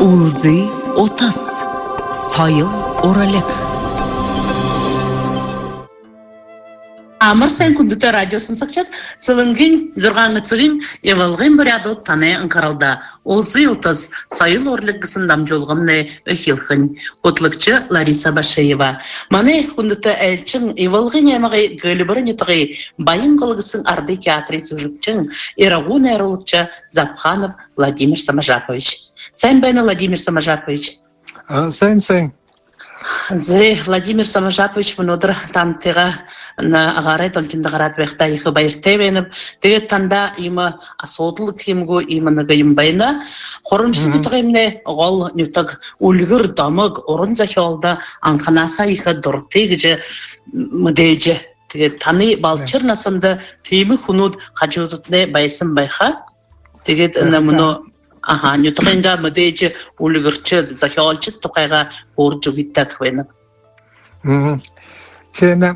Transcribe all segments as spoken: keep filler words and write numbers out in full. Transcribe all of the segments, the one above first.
Үлзы утас. Соёл уралиг. Амар сайн, хүндэтэ радио шагнагшад, Сэлэнгын зургаан эсэгын «Ивалгын буряадууд» танай анхаралда. «Үлзы утас. Соёл уралиг» гэһэн дамжуулгамнай эхилхэнь. Хүтэлэгшэ Лариса Башиева. Манай хүндэтэ айлшан Ивалгын аймагай Гэлбэр нютагай Баянгол гэһэн арадай театрай зүжэгшэн, ирагуу найруулагша Запханов Владимир Самажапович. Сайн байна, Владимир Самажапович. А, сайн, сайн. Зэ, Владимир Самажапович, мүнөөдэр тантай энэ агаарай долгиндо гараад байхадаа ехэ баяртай байнаб. Тиигээд танда иимэ асуудал гэхэ юм гү, иимэ нэгэ юм байна. Хурамшаг нютагаймнай гол нютаг, үльгэр домог, уран зохёолдо анханһаа ехэ дуратай гэжэ мэдээжэ. Тиигээд танай балшар наһанда тиимэ хүнүүд хажуудатнай байһан байха. Тиигээд энэ мүнөө, аха, нютагайнгаа мэдээжэ, үльгэршэд, зохёолшод тухайгаа хөөрэжэ үгыт даа гэхэ байнаб. Мгм. Тиинэ,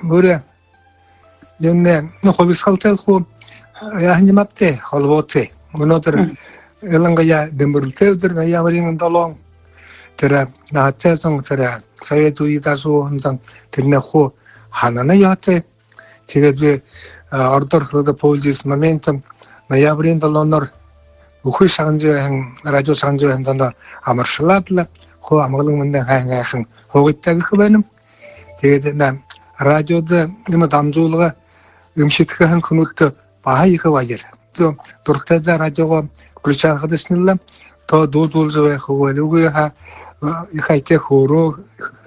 бүри юунэй, ну, хубисхалтай хуу яаһан юм ааб даа, холбоотой. Мүнөөдэр илангаяа дэмбэрэлтэй үдэр, ноябриин долоон. Тэрэ наһатай зон, тэрэ совет үедэ һууһан, тэрэнээ хуу һанана ёһотой. Тиигээд би, а, ородоор хэлэхэдэ, пользуясь моментом, ноябриин долооноор бүхы шагнажа байһан, радио шагнажа байһан зондоо амаршалаад лэ, хуу амгалан мэндэ һайн һайхан һуугыт даа гэхэ байнаб. Тиигээд энэ радиодо иимэ дамжуулга эмшэдхэһэн хүнүүдтэ баһа ехэ баяр. Тиигээд дуратайдаа радиогоо включахадашни лэ, тоо дуу дуулажа байха гү, али үгы һаа, а, ехэ аятайгаар хөөрөө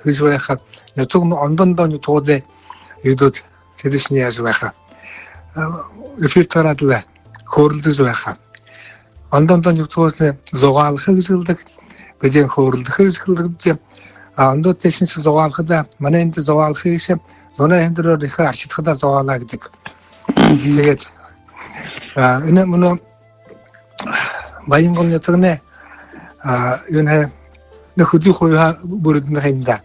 хэжэ байха. Нютаг ондо ондоо нютагуудай юунүүд, тэдэшни яажа байха. А, эфиртэ гараад лэ хөөрэлдэжэ байха. Ондо ондоо нютагуудта зугаалха гэжэ хэлэдэг, бидэ хөөрэлдэхэ гэжэ хэлэдэг бди. А, ондоо тээшэнь зугаалхада, манай эндэ зугаалха гээшэ, зунай һайндэрөөр ехэ аршадхадаа зугаалаа гэдэг. Мгм. Тиигээд, а, энэ мүнөө Баянгол нютагнай, а, юунэй, энэ хэды хубиһаа бүридэнэ ха юм даа.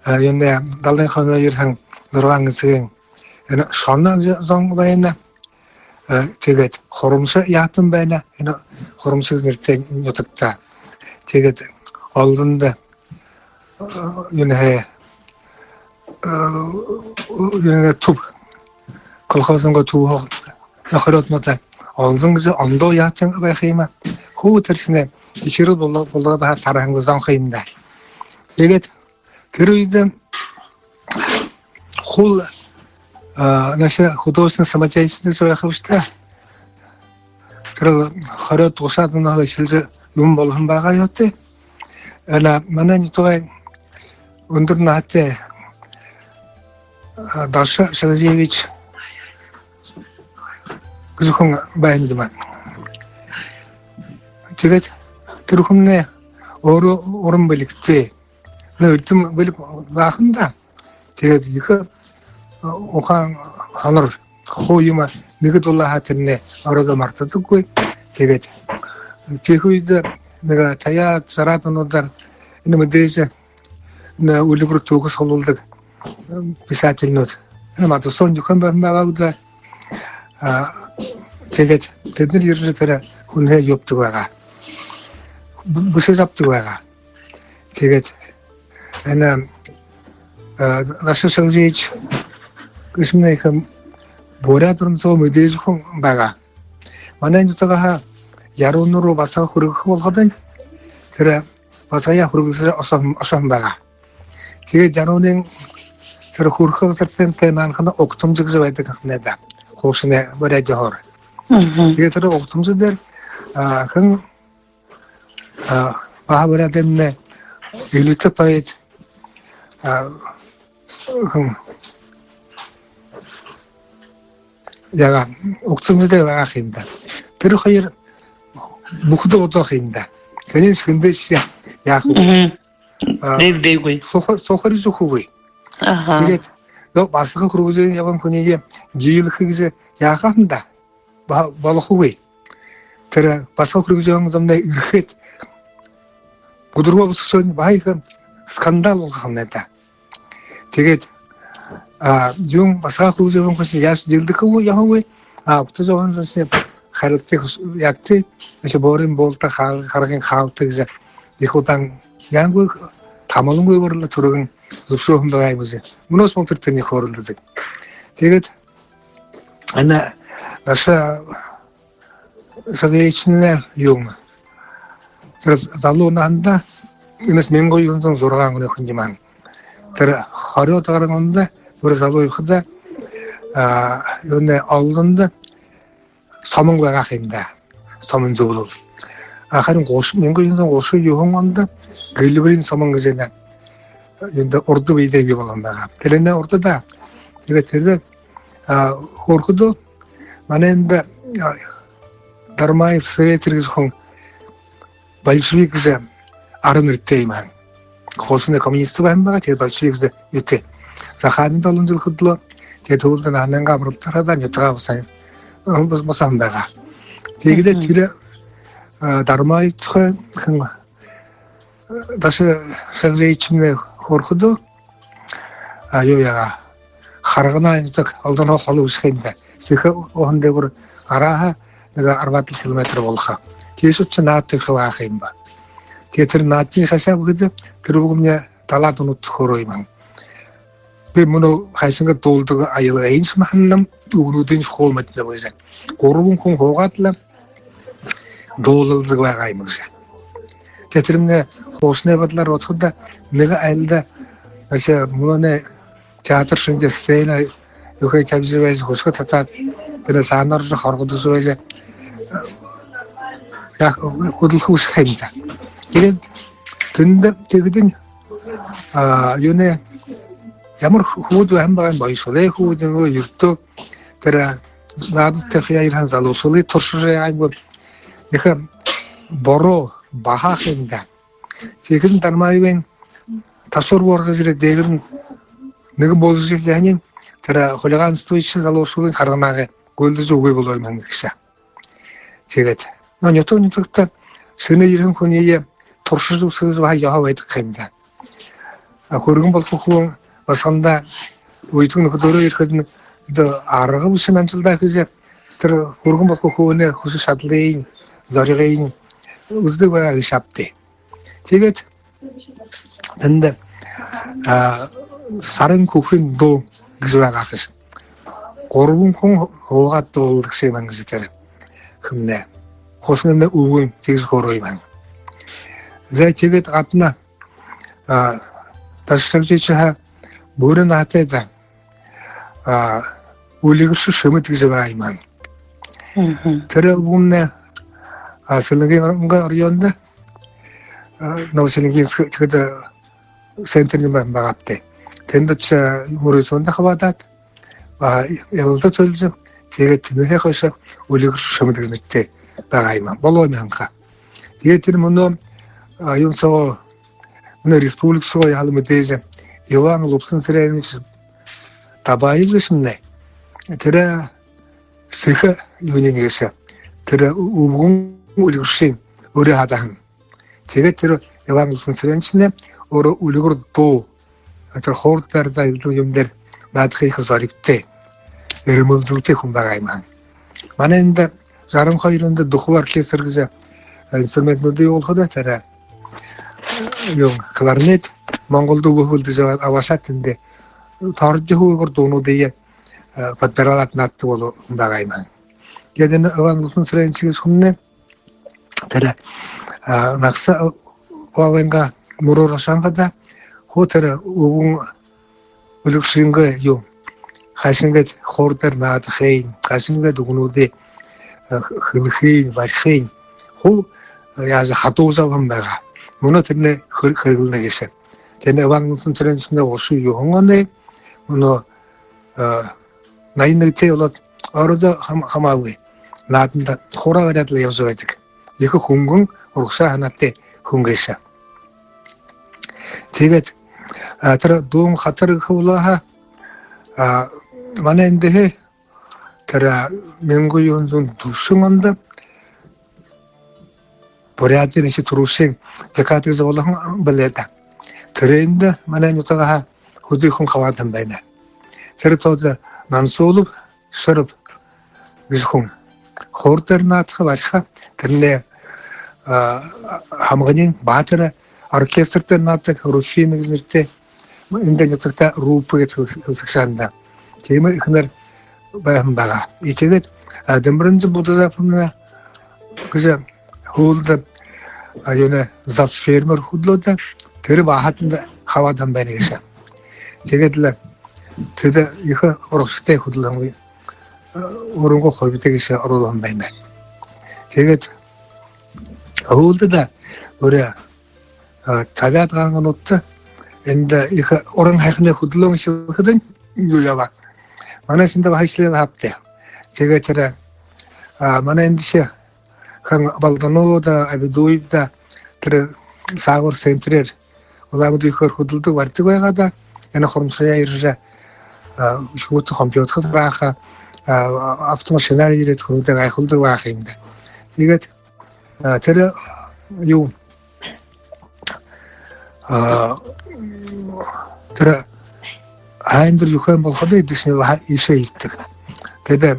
А, юунэй, далайн хойноо ерэһэн зургаан эсэгын энэ шоно зон байна. А, тиигээд Хурамша яһатан байна. Энэ Хурамша нэрэтэй нютагта. Тиигээд Олзондо, а, юунэй, а, юунэй түб, колхозойнгоо түб, нохорёоднуудаа Олзон гэжэ ондоо яһатан байха юм аа. Хуу тэрэшни ишэрэл болго-, болгоод баһа тараһан зон ха юм даа. Тиигээд тэрэ үедэ хуу, а, наша художественная самодеятельность гэжэ байха бшуу даа. Тэрэ хорёод, гушаад онһоо эхилжэ юумэн болоһон байгаа ёһотой. Энэ манай нютагай үндэр наһатай, а, Даша Шагжиевич гэжэ хүн байна юм аа. Тиигээд тэрэ хүмнай өөрөө уран бэлигтэй. Ну, эрдэм бэлиг заахан даа. Тиигээд ехэ, а, ухаан хонор, хуу юумэ нэгэ дуулаа һаа, тэрэнээ оройдоо мартадаггүй. Тиигээд тэрэ үедэ нэгэ таяад, жараад онуудаар энэ мэдээжэ, энэ үльгэр түүхэ суглуулдаг, м, писательнүүд. Энэ Мадусон Нюхэн баран байгаа гү даа. А, тиигээд тэдэнэр ерэжэ тэрэ хүнһээ юу ябадаг байгаа. Б-, бэшэжэ абадаг байгаа. Тиигээд энэ, а, Даша Шагжиевич гэжэмнай ехэ буряад уран зохёол мэдээжэ хүн байгаа. Манай нютагһаа Яруунын руу басага хүргэхэ болоходонь, тэрэ басагаяа хүргэжэ ошоһон, ошоһон байгаа. Тиигээд Яруунын тэрэ хүрэхэ газартань тээ наанахана Угтамжа гэжэ байдаг ха юм даа, хуушанай буряад ёһоор. Мгм. Тиигээд тэрэ Угтамжа дээрэ, а, хэн, а, баһа буряадаймнай элитэ поэт, а, хэн, яагаа, Угтамжа дээрэ байгаа ха юм даа. Тэрэ хоёр бүхэдөө одоол ха юм даа. Хэншье хэндээшье яахагүй. Мгм. А, дээб-, дээгүй. Сухар-, сухарижа үгэхэгүй. Аха. Тиигээд, ну, басага хүргэжэ ябаһан хүниие диилэхэ гэжэ яаха юм даа. Ба-, болохогүй. Тэрэ басага хүргэжэ ябаһан зомнай эрхээд, гудурба бусашон баһа ехэ скандал болохо ха юм даа. Тиигээд, а, юун, басага хүргэжэ ябаһан хүниие яашье диилдэхэгүй, яаһангүй. А, угтажа ябаһан зоншни харагты, ягты, ещё бөөрын буулта, харгын хаалта гэжэ ехэ удаан, яангүй, тамалангүйгөөр лэ түргэн зүбшөөһэн байгаа юм гэжэ. Мүнөөс болотор тэрэниие хөөрэлдэдэг. Тиигээд энэ Даша Шагжиевичнай юун, тэрэ залуу наһандаа, энэс мянга юһэн зуун зургаан оной хүн юм аан. Тэрэ хорёод гаран ондо, бүри залуу ябахада, а, юунэй, олзондо сомон байгаа юм даа. Сомон зүблөөл. А, харин гуш-, мянга юһэн зуун гушан юһэн ондо Гэлбэрин сомон гэжэ энэ юундэ, урда үедэ бии болоһон байгаа. Тэрэнэй урдада. Тиигээд тэрэ, а, хөөрэхэдөө манай эндэ, а, Дармаев Светэр гэжэ хүн, большевик гэжэ ара нэрэтэй юм аан. Хуушанай коммунист байһан байгаа, тиигээд большевик гэжэ юутэй. Захааминда олон жэл хүдэлөө. Тиигээд һүүлдэ наһанайнгаа амаралтараад, нютагаа бусаһан, бус-, бусаһан байгаа. Тиигээд тэрэ, а, Дармаев тухай хэн, Даша Шагжиевичнай хөөрэхэдөө, а, юу яагаа, Харганаа нютаг Алданһаа холо бэшэ юм даа. Сэхэ уһан дээгүүр гараха нэгэ арбаад лэ километр болохо. Тиишээ ошожо наадахи байха юм ба. Тиигээд тэрэ наадахи хашаа бүгэдэ, тэрэ үбгэмни далаад унаад хөөрөө юм аан. Би мүнөө хайшан гээд дуулдаг аялгыень шамһанам, үгэнүүдыень шухуу мэдэнэб гэжэ. Гурбан хүн һуугаад лэ дуулалдаг байгаа юм гэжэ. Тиигээд тэрэмнай хуушанай бодолоор бодоходо, нэгэ айлда, ошо, мүнөөнэй театр шэнги сцена юухэ табижа байжа, хүшхэ татаад, тэрэ саанаар жа хоргодожо байжа, яа, хүдэлхэ бэшэ юм даа. Тиигээд тэндэ тиигэдэнь, а, юунэй, ямар хү-, хүбүүд байһан байгаа юм, Баяшулай хүбүүд, юртөө тэрэ наадажа табихаяа ерэһэн залуушуулые туршажа байгаа юм бол, ехэ бороо баһа юм даа. Тиихэдэнь Дармаевай ташуур боорхо гэжэ дээгүүрнь нэгэ болжо ерэхэниинь, тэрэ хулиганствующий залуушуулынь Харганаагай гүйлдэжэ үгы болоо юм һэн гэжэ. Тиигээд, но, нютаг нютагта шэнэ ерэһэн хүниие туршажа үгы баһа ёһо байдаг юм даа. А, хүргэн болохо хүбүүн басаганда үетэн нүхэдөөрөө ерэхэдэнь, даа, арга бэшэ, наншалдаа хэжэ, тэрэ хүргэн болохо хүбүүнэй хүсэ шадалыень, зоригыень үзэдэг байгаа гээшэ ааб даа. Тиигээд тэндэ, а, Сарын хүхын дуун гэжэ байгаа һэн. Гурбан хүн һуугаад дуулдаг юм һэн гэжэ тэрэ хүмнай, хуушанаймнай үбгэн тиигэжэ хөөрөө юм һэн. За, тиигээд гадна, а, Даша Шагжиевичһаа бүри наһатай даа, а, Үльгэршэ Шэмэд гэжэ байгаа юм һэн. Мгм. Тэрэ үбгэмнай, а, Селенгын ор-, районда, а, Новоселенгинск, тиигээд, а, центр юм байгаа ааб даа. Тэндэ ошожо, а, мүрысөөндэ хабаадаад, а, ябуулта сольжо, тиигээд тэндэһээ хойшо Үльгэршэ Шэмэд гэжэ нэрэтэй байгаа юм һэн. Болоо юм һэн ха. Тиигээд тэрэ мүнөө, а, юун соогоо, мүнөө республика соогоо яһала мэдээжэ Иван Лубсанцыренович Табаев гээшэмнай. Тэрэ сэхэ юуниинь гээшэ. Тэрэ үбгэн Үльгэршын үри һадаһан. Тиигээд тэрэ Иван Лубсанцыреновичнай өөрөө үльгэр дуу, тэрэ хуур дээрэ дайдалдаг юм дээрэ наадахые ехэ зоригтой, эрмэлзэлтэй хүн байгаа юм һэн. Манай эндэ жаран хоёр ондо духовой оркестр гэжэ инструментнүүдые ябуулхада, тэрэ, юун, кларнет Монголдо үгы болодог байгаа, абашаад тэндэ торжо һуугар дуунуудые, э, подбиралаад нааддаг болоо хүн байгаа юм һэн. Тиигээд энэ Иван Лубсанцыренович гээшэ хүмнай тэрэ, а, нагаса баабайнгаа мүрөөр ошоһон хадаа, хуу тэрэ үбгэн Үльгэршынгээ юун, хайшан гээд хуур дээрэ наадахыень, хайшан гээд үгэнүүдые, а, хэлэхыень, барихыень хуу, а, яажа хадуужа абаһан байгаа. Мүнөө тэрэнээ хэр-, хэрэглэнэ гээшэ. Тиигээд Иван Лубсанцыреновичнай гушан юһэн оной, мүнөө, а, наян нэгэтэй болоод, ородо хам-, хамаагүй нааданда хураа бариад лэ ябажа байдаг. Ехэ хүнгэн, урагшаа һанаатай хүн гээшэ. Тиигээд, а, тэрэ дуун хатар гэхэ болоо һаа, а, манай эндэһээ тэрэ мянга юһэн зуун дүшэн ондо Буряадын ехэ түрүүшын декада гэжэ болоһон бэлэй даа. Тэрээндэ манай нютагһаа хэды хүн хабаадаһан байна. Тэрэ тоодо Нансуулов Шэрбэ гэжэ хүн. Хор дээрэ наадаха, бариха. Тэрэнэй, а, һамганиинь баатар, оркестр дээрэ наададаг, «Руфина» гэжэ нэрэтэй. Эндэ нютагта «Рупа» гэжэ хэлсэг-, хэлсэгшэ һэн даа. Тиимэ эхэнэр байһан байгаа. И тиигээд, а, Дэмбэрэнжаб Будажаповна гэжэ һүүлдэ, а, юунэй, зоосо фермер хүдэлөөд, тэрэ баһа тэндэ хабаадаһан байна гээшэ. Тиигээд лэ тэдэ ехэ урагшатай хүдэлһэн, а, өөрынгөө хубита гээшэ оруулһан байна. Тиигээд һүүлдэ даа, үри, а, табяад гаран онуудта эндэ ехэ уран һайханай хүдэлөөн хэбэхэдэнь юу ябаа. Манай эсэндэ баһа ишэлээ һаабтай. Тиигээд тэрэ, а, манай эндэшье хэн, Балданов даа, Абидуев даа, тэрэ саагуур центрээр Улаан-Үдэ юухээр хүдэлдэг, баридаг байгаа даа. Энэ Хурамсаяа ерэжэ, а, үхибүүдтэ компьютер табяаха, а, автомашинаар ерээд, хүнүүдые гайхуулдаг байха юм даа. Тиигээд, а, тэрэ юу, а, тэрэ һайндэр юухэн болоходо эдэшни баһа иишээ эльдэг. Тэдэ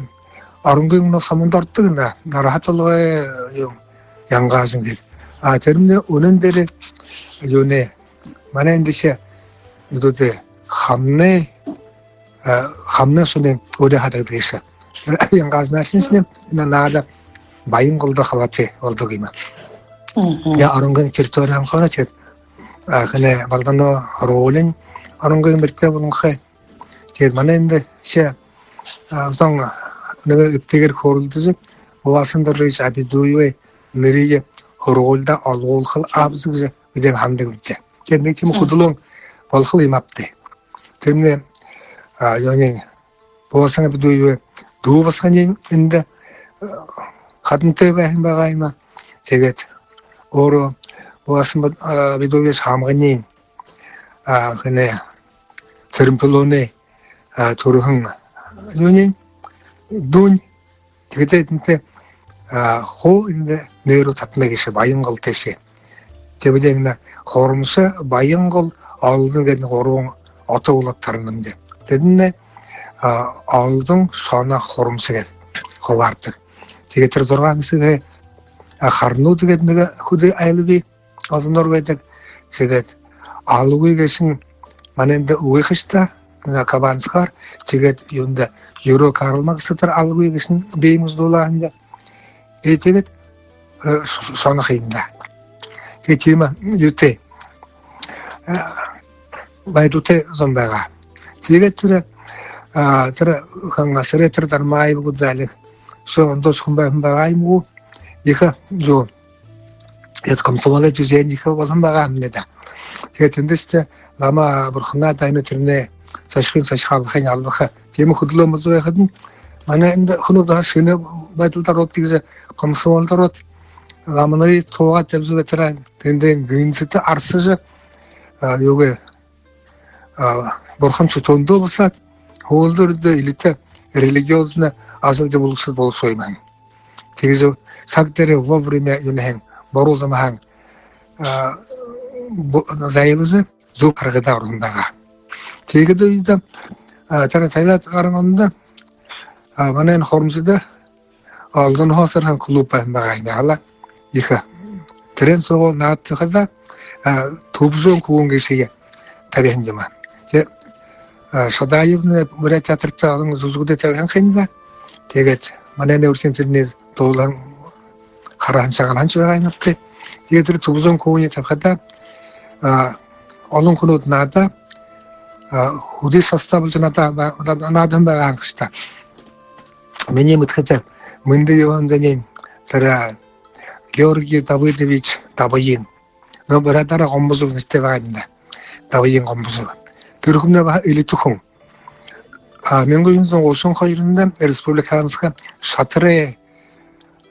Оронгой мүнөө сомондо ордог даа, Нарһа толгой, юу, Янгаажан гээд. А, тэрэмнай үнэн дээрээ юунэй, манай эндэшье юунэй, Хамнай, а, Хамнай шүнэн үдэ хадагдаг гээшэ. Тэрэ Янгаажанһаа шэнь шэнэ энэ наада Баянголдо халаатай болодог юм. Мгм. Яа, Оронгойн территориин хойно, тиигээд, а, хэнэй, Балданов һургуулиин Оронгойн нэрэтэй болонхой. Тиигээд манай эндэшье, а, зон нэгэ эбтэйгээр хөөрэлдэжэ, Бувасан Доржиевич Абидуевай нэрые һургуулида олгуулхал аабза гэжэ бидэн һанадаг бэзэ. Тиигээд нэгэ тиимэ, мгм, хүдэлөөн болохол юм аабтай. Тэрэмнай, а, юунэй, Бувасан Абидуевай дүү басаганиинь эндэ, а, хадантай байһан байгаа юм аа. Тиигээд өөрөө Бувасан Бад-, а, Абидуевай һамганиинь, а, хэнэй, Цэрэмпилоной, а, түрэһэн юунэй, дүүнь. Тиигээд эндэ, а, хуу эндэ нэрэ татана гээшэ, Баянголтойшье. Тиигээд эндэ Хурамса, Баянгол, Олзон гээд гурбан ото болоод таранамди. Тэдэнэй, а, Олзон, Шоно, Хурамса гээд хубаардаг. Тиигээд тэрэ зургаан хэсэгэй, а, Харнууд гээд нэгэ хүдөө айл бии, Олзоноор байдаг. Тиигээд Алгүй гээшэнь манай эндэ үгы хэшта, на Кабанскаар. Тиигээд юундэ, Юрэ Карл Маркс тэрэ Алгүй гээшэнь бэеэ мүжэдүүлээ һэн даа. Э, тиигээд, э, Ш-, Шоно ха юм даа. Тиигээд тиимэ юутэй, э, байдалтай зон байгаа. Тиигээд тэрэ, а, тэрэ хэн, Сэрэтэр Дармаев гү, даа, али үшөө ондоошье хүн байһан байгаа юм гү. Ехэ юу, эдэ комсомолой движени ехэ болоһон байгаа юм даа. Тиигээд тэндэшье лама бурханаа дайна, тэрэнэй сашхын, сашхалхын алдаха тиимэ хүдэлөөн болжо байхадань, манай эндэ хүнүүд баһа шэнэ байдалда ороод, тиигэжэ комсомолдо ороод, ламанарые туугаад ябажа байтараа, тэндээ гэнсэтэ арсажа, а, юугээ, а, бурхан шүтөөндөө бусаад, һүүлдэ элитэ религиозно ажалда болошоод болошоо юм һэн. Тиигэжэ саг дээрээ вовремя юунһээн, буруу замһаа, а, бу-, зайлажа, зүб харгыда ороһон байгаа. Тиигээд үедэ, а, тэрэ табяад гаран ондо, а, манай энэ Хурамсада Олзонһоо асарһан клуб байһан байгаа юм даа. Ехэ. Тэрээн соогоо наадахада, а, Түбжэн хүбүүн гээшые табиһан юм аа. Тэ, а, Шадаевнай Буряад театрта олон зүжэгүүдые табиһан ха юм даа. Тиигээд манай энэ Үрсын тэрэнэй дуулаһан, хараһан, шагнаһан ши байгаа юм аабтай. Тиигээд тэрэ Түбжэн хүбүүниие табихада, а, олон хүнүүд наадаа, а, хүдөө состав болжо наадаа, ба-, наадаһан байгаа һэн ха юм даа. Минии мэдэхэдэ, Мэндэ Ивановнай тэрэ Георгий Давыдович Давыин. Но буряадаараа Гомбожаб нэрэтэй байгаа юм даа. Давыин Гомбожаб. Тэрэ хүмнай баһа элитэ хүн. А, мянга юһэн зуун гушан хоёр ондо республиканска шатарай,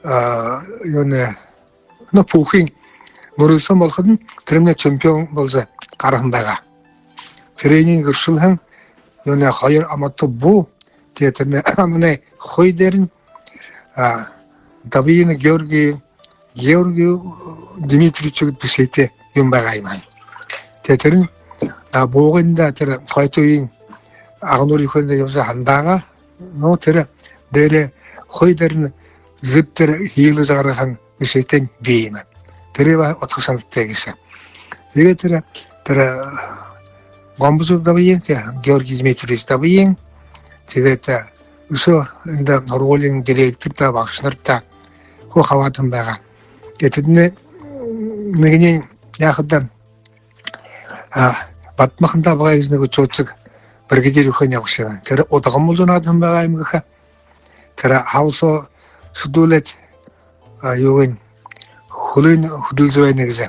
а, юунэй, но, пүүхын мүрысөөн болоходонь, тэрэмнай чемпион болжо гараһан байгаа. Тэрэниие гэршэлһэн, юунэй, хоёр амата бү, тиигээд тэрэнэй аманай хой дээрэнь, а, Давыин Георгий, Георгий Дмитриевич гээд бэшээтэй юм байгаа юм һэн. Тиигээд тэрэнь, а, буугайнда тэрэ хойто үеын Агнуур юухэндэ ябажа һанаа байгаа. Но, тэрэ дээрээ, хой дээрэнь зэд тэрэ һиилэжэ гаргаһан эшэтэйнь би юм. Тэрэ баһа удха шанартай гээшэ. Тиигээд тэрэ, тэрэ Гомбожаб Дабаин, тэ, Георгий Дмитриевич Дабаин, тиигээд, э, үшөө эндэ һургуулиин директор даа, багшанар даа хуу хабаадаһан байгаа. Тиигээд тэдэнэй нэгэниинь яахадаа, а, Бадмахан Дабагаев гэжэ нэгэ учётчик, бригадир үхэнь ябагша. Тэрэ удхамал зунаадхан байгаа юм гэхэ. Тэрэ хабсаа шудуулаад, а, юугынь, хүлынь хүдэлжэ байна гэжэ.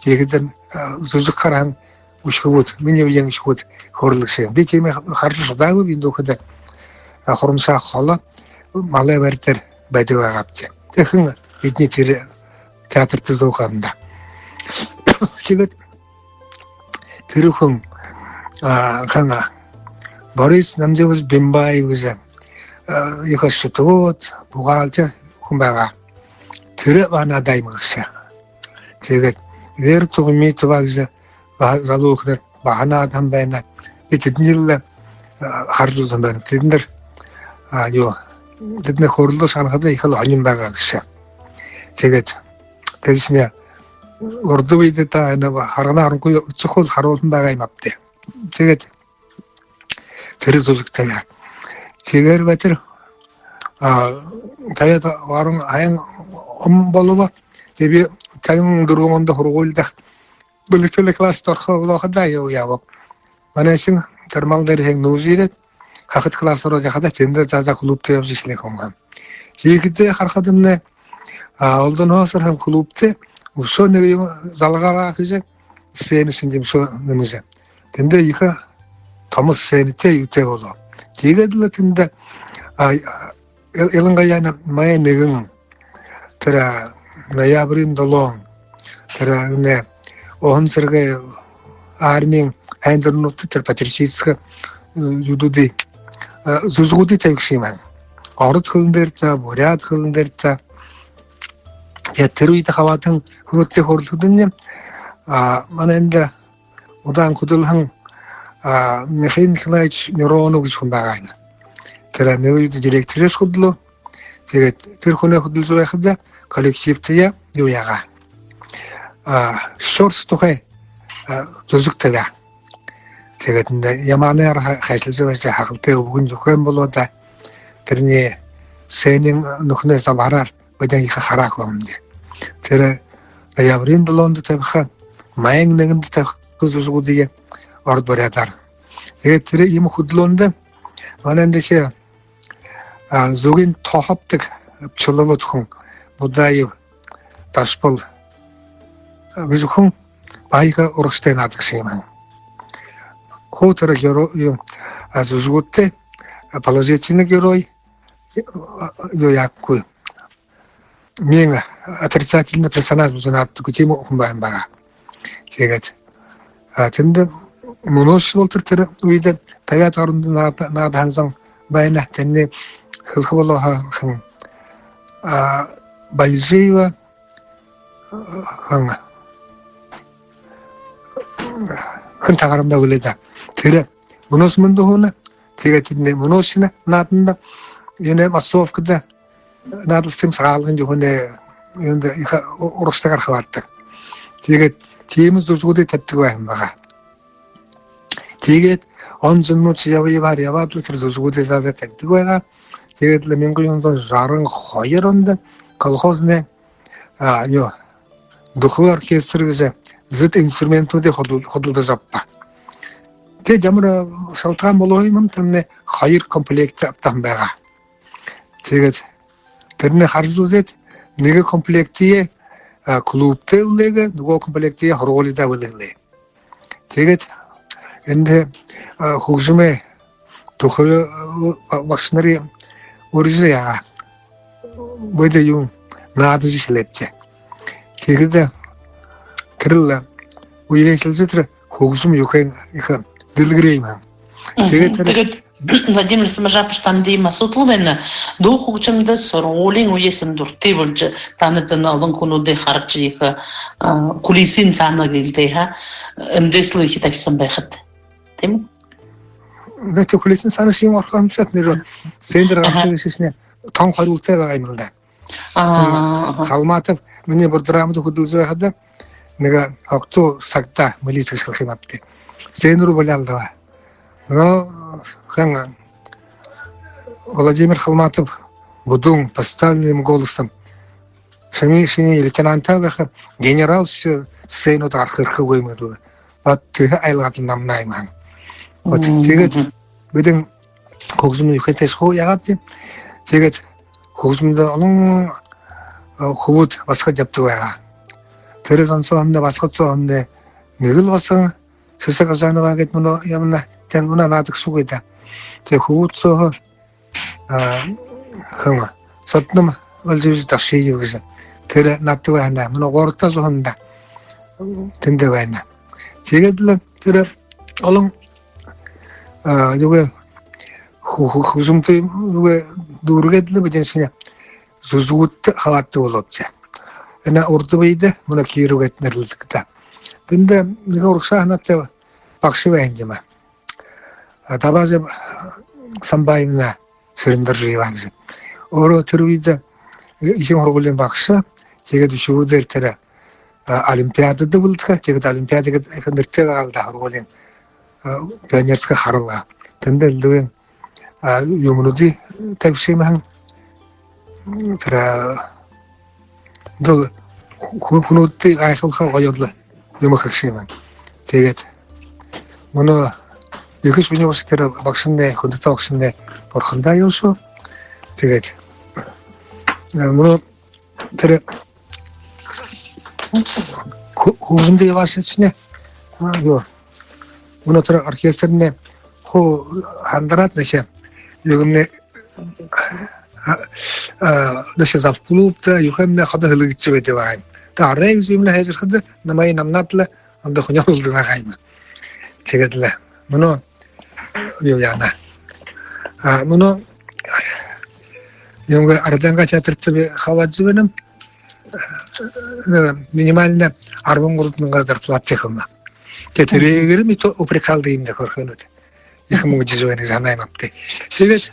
Тиихэдэнь, а, зүжэг хараһан үхибүүд, минии үеын үхибүүд хөөрэлдэжэ. Би тиимэ хаража шадаагүй, би дүүхэдэ, а, Хурамсаа холо малай байра дээрэ байдаг байгаабди. Тиихэдэнь бидэнэй тэрэ театрта зуухамда. Тиигээд тэрэ хүн, а, хана, Борис Намзилович Бимбаев гэжэ, а, ехэ счётовод, бухгалтер хүн байгаа. Тэрэ баһа наадаа юм гэхэ. Тиигээд Вера Тугмитова гэжэ баһа залуу хүн баһа наадаа юм байна. Би тэдэниие лэ, а, хаража үзэһэн байна. Тэдэнэр, а, юу, тэдэнэй хөөрэлдөө шагнахада ехэл һонин байгаа гэхэ. Тиигээд тэдэшни урда үедэ та энэ харгана харанхуй үсөөхэл харуулһан байгаа юм аабди. Тиигээд тэрэ зүжэг табяа. Тиигээд байтар, а, табяад баруун һаян он болобо. Тиигээд би табин дүрбэн ондо һургуулида бэлигтэй класста орохо болоходоо юу яабаб. Манайшни тэрэ мал дээрэһээнь нүүжэ ерээд, хахад класс ороод яахадаа, тэндэ заа-заа клубта ябажа эхилээ хүн. Тиихэдэ харахадамнай, а, Олдонһоо асарһан клубта үшөө нэгэ юм залгаалаа гэжэ, сцена шэнги юм шуу нэмэжэ. Тэндэ ехэ томо сценатай юутэй болоо. Тиигээд лэ тэндэ, а, ил-, илангаяа май нэгэн, тэрэ ноябриин долоон, тэрэ энэ уһан сэрэгэй армиин һайндэрнүүдтэ тэрэ патриотическэ, э, юудуудые, э, зүжэгүүдые табигша юм. Ород хэлэн дээрэ даа, буряад хэлэн дээрэ даа. Яа, тэрэ үедэ хабаадаһан хүнүүдтэй хөөрэлдэхэдэнь, а, манай эндэ удаан хүдэлһэн, а, Михаил Николаевич Миронов гэжэ хүн байгаа юм. Тэрэ нэгэ үедэ директорээр хүдэлөө. Тиигээд тэрэ хүнэй хүдэлжэ байхада коллективтаяа юу яагаа, а, Щорс тухай, а, зүжэг табяа. Тиигээд эндэ Яманаар ха-, хайшалжа байжа, хахалтай үбгэн зүхэн болоо даа. Тэрэнэй сценын нүхэнэй забһараар бидэн ехэ хараа һэмди. Тэрэ ноябриин долоондо табиха, майын нэгэндэ табиха зүжэгүүдые ород буряадаар. Тиигээд тэрэ иимэ хүдэлөөндэ манай эндэ шэ, а, зүгын тоһо абдаг пчеловод хүн Будаев Дашпал, а, гэжэ хүн баһа ехэ урагшатай наадагша юм. Хуу тэрэ геро-, юу, а, зүжэгүүдтэ, а, положительный герой, а, юу яахагүй, миин отрицательный персонаж гэжэ наададаггүй тиимэ хүн байһан байгаа. Тиигээд, а, тэндэ мүнөөшье болотор тэрэ үедэ табяад гаранда наада-, наадаһан зон байна. Тэрэнэй хэлэхэ болоо һаа, хэн, а, Баяжиева, хэн, хэн тагарам даа үлээ даа. Тэрэ мүнөөшье мэндэ һууна. Тиигээд тэдэнэй мүнөөшье нааданда, юунэй, массовкада наадалсам, Сагаалганай юунэй, юундэ ехэ у-, урагшатайгаар хабаададаг. Тиигээд тиимэ зүжэгүүдые табидаг байһан байгаа. Тиигээд он жэлнүүд шэ ябаа, ябаа, ябаад лэ тэрэ зүжэгүүдые заа-заа табидаг байгаа. Тиигээд лэ мянга юһэн зуун жаран хоёр ондо колхознай, а, юу, духовой оркестр гэжэ зэд инструментнүүдые худал-, худалдажа абаа. Тиигээд ямар, а, шалтагаан болоо юм, тэрэнэй хоёр комплект абтаһан байгаа. Тиигээд тэрэнээ хаража үзээд, нэгэ комплектые, а, клубта үлээгээ, нүгөө комплектые һургуулида үлэглээ. Тиигээд эндэ, а, хүгжэмэй, духовой, а, багшанарые урижа яагаа, бидэ юун, наадажа эхилээбди. Тиихэдэ тэрэл үеэшэлжэ тэрэ хүгжэм юухэн ехэ дэлгэрээ юм. Мгм. Тиигээд тэрэ... Тиигээд Владимир Самажапович, танда иимэ асуудал байна. Дуу хүгжэмдэ һургуулиин үеһөө дуратай болжо, танай энэ олон хүнүүдые хаража, ехэ, а, кулисын саана гэлдээ, ха? Эндээс лэ ехэ дахиһан байхат. Тиимэ? Нэ, тэрэ кулисын саана шэнги орохо юм шат, нэрэ сценэ дээрэ гараха гэжэ шэнэ тон хориултатай байгаа юм лэ даа. Һэн, аа, аха. Халматов минии бурдрамада хүдэлжэ байхада нэгэ огто сагта милициэ гэжэ хэлэхэ юм ааб даа. Сцена руу болёо лэ даа. Но хэн, Владимир Халматов бүдүүн поставленным голосом: «Шамай, шамай лейтенант байха, генерал шэ, сцена руу гараха хэрэггүй» юм гэлэй. Вот тиихэ айлгад намнай юм һэн. Вот. Мгм. Тиигээд бидэ хүгжэм юухэтэйшье хуу яагаабди. Тиигээд хүгжэмдэ олон, э, хүбүүд басагад ябадаг байгаа. Тэрэ зон соомнай, басагад соомнай нэгэл басаган Сэсэг Гажанова гээд мүнөө ябана, тэн мүнөө наадагшагүй даа. Тээ хүбүүд сооһоо, а, хэн, Содном Валжиевич Дашиев гэжэ. Тэрэ наададаг байна. Мүнөө городто зуһан даа. Тэндэ байна. Тиигээд лэ тэрэ олон, а, юугээ, хү-, хү-, хүгжэмтэ юугээ дүүргээд лэ бидэншни зүжэгүүдтэ хабаададаг болообди. Энэ урда үедэ мүнөө Киров гээд нэрлэдэг даа. Тэндэ нэгэ урагшаа һанаатай багша байна юм аа. А, Табажаб Самбаевна Цырендоржиева гэжэ. Өөрөө тэрэ үедэ эхин һургуулиин багша, тиигээд үхибүүдээр тэрэ, а, олимпиадада бэлдэхэ, тиигээд олимпиада гээд ехэ нэрэтэй байгаа лэ даа һургуулиин, а, пионерскэ харалга. Тэндэ элдэбын, а, юумэнүүдые табиша юм һэн. Тэрэ, а, дэл хү-, хүнүүдые гайхуулха гоёор лэ юумэ хэжэ байна. Тиигээд мүнөө ехэ шүнэ бэшэ тэрэ багшамнай, хүндэтэ багшамнай, бурхандаа ёһоор. Тиигээд, э, мүнөө тэрэ ху-, хүгжэмдэ ябаашадшни. А, юу. Мүнөө тэрэ оркестрнай хуу һандараад нэшээ. Юугэмнай, а, а, нэшээ завклубта, юугэмнай ходо хэлэгдэжэ байдаг байгаа юм. Тэ арай юумэнэй хэжэрхэдэ намайе намнаад лэ ондоо хүнэй болодог байгаа юм. Тиигээд лэ мүнөө юу яана. А, мүнөө юунгээ Арданга театрта би хабаадажа байнам. Э, минимальна арбан гурбан мянга зарплата хэхэ юм. Тэ тэрээгээр мэтэ упрекалдаг юм даа, хөрхөнүүд. Ехэ мүнгэн эдижэ байна гэжэ һанаа юм ааб даа. Тиигээд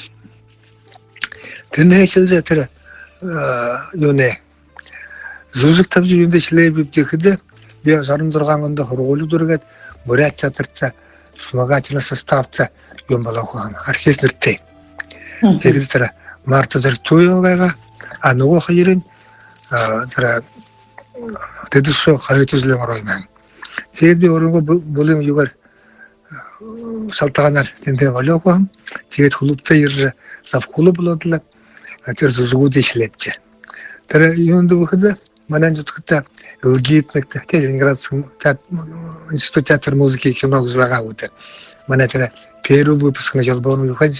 тэрэнһээ эхилжэ тэрэ, э, юунэй, зүжэг табижа юундэ эхилээбиб гэхэдэ, би хорин зургаан ондо һургуули дүүргээд, Буряад театрта вспомогательный составта юм болоо һэн, артист нэрэтэй. Мгм. Тиигээд тэрэ Марта Зоригтуева байгаа, а нүгөө хоёрынь, а, тэрэ тэдэ шоо хоёрдохи жэлэй орой байна. Тиигээд би өөрынгөө бү-, булын юугээр, шалтагаанаар тэндээ болёо һэн. Тиигээд клубта ерэжэ, завклуб болоод лэ, а, тэрэ зүжэгүүдые эхилээбди. Тэрэ юундэ гэхэдэ, манай нютагта ЛГИТ нэгэ тэ-, тэ-, Ленинградский теат-, институт театра, музыки и кино гэжэ байгаа гү даа. Манай тэрэ первый выпускнай Ёлбонов Юхан,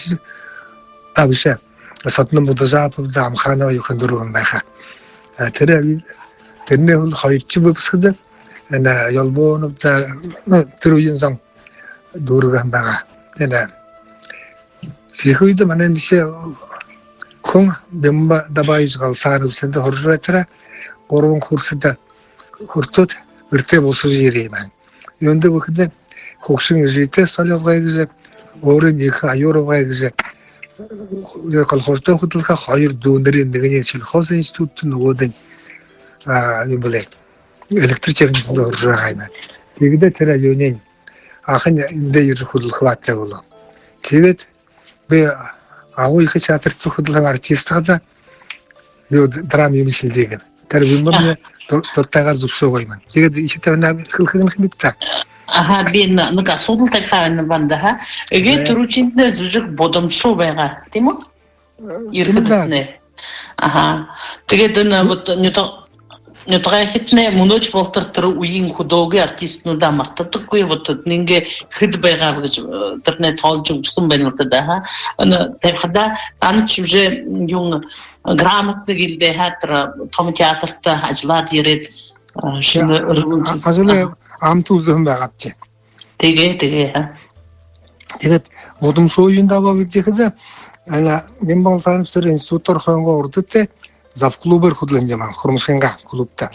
а, бэшэ, Содном Будажапов да, Амханова Юхан дүүргэһэн байха. А, тэрэ, тэрэнэй һүүлээр хоёрдохи выпускда, энэ Ёлбонов да, ну, тэрэ үеын зон дүүргэһэн байгаа. Энэ тиихэ үедэ манай нэгэ хүн Бимба Дабаевич Галсанов тэндэ һуража байтараа, гурбан курсда хүртөөд, гэртээ бусажа ерээ юм. Юундэ гэхэдэ, хүгшэн эжытэй солёо ябагты гэжэ, өөрын ехэ аюул ябагты гэжэ, колхоздо хүдэлхэ, хоёр дүүнэрынь, нэгэниинь сельхозинститутта, нүгөөдэнь, а, юун бэлэй, электротехникумда һуража байгаа юм. Тиигээд тэрэ юунэйнь, ахань эндэ ерэжэ хүдэлхэ баатай болоо. Тиигээд би Агуу ехэ театрта хүдэлһэн артист хадаа, юу, драма юумэ шэлдээ гэнэ. Тэрэ Бимбамнай ду-, дуртайгаар зүбшөөгөө юм. Тиигээд ехэ тэрэ наа хэлэхэ гэнэ юм бибди даа. Аха, би н-, нэгэ асуудал табиха байна, ха. Эгээ, түрүүшынтнай зүжэг Будамшуу байгаа, тиимэ гү? Э, тиимэ даа. Ерэхэдэтнай. Аха. Тиигээд энэ вот нюта-, нютагайхидтнай мүнөөшье болотор тэрэ үеын хүдөөгэй артистнуудаа мартадаггүй, вот тэдэнэйнгээ хэд байгааб гэжэ, э, тэрэнээ тоолжо үгэһэн байна лэ даа, ха. Энэ табихадаа, таанадшье уже юун, грамотно гэлдээ, ха, тэрэ Томо театрта ажаллаад ерээд, э, шэнэ, а-, эрүүл, а-, ажалаа амта үзэһэн байгаабши. Тиигээ, тиигээ, ха. Тиигээд Будамшуу юундэ абаабибди гэхэдэ, энэ Бимба Галсанов тэрэ институтаар хойноһоо урда тээ завклубаар хүдэлһэн юм, Хурамшалгын клубта.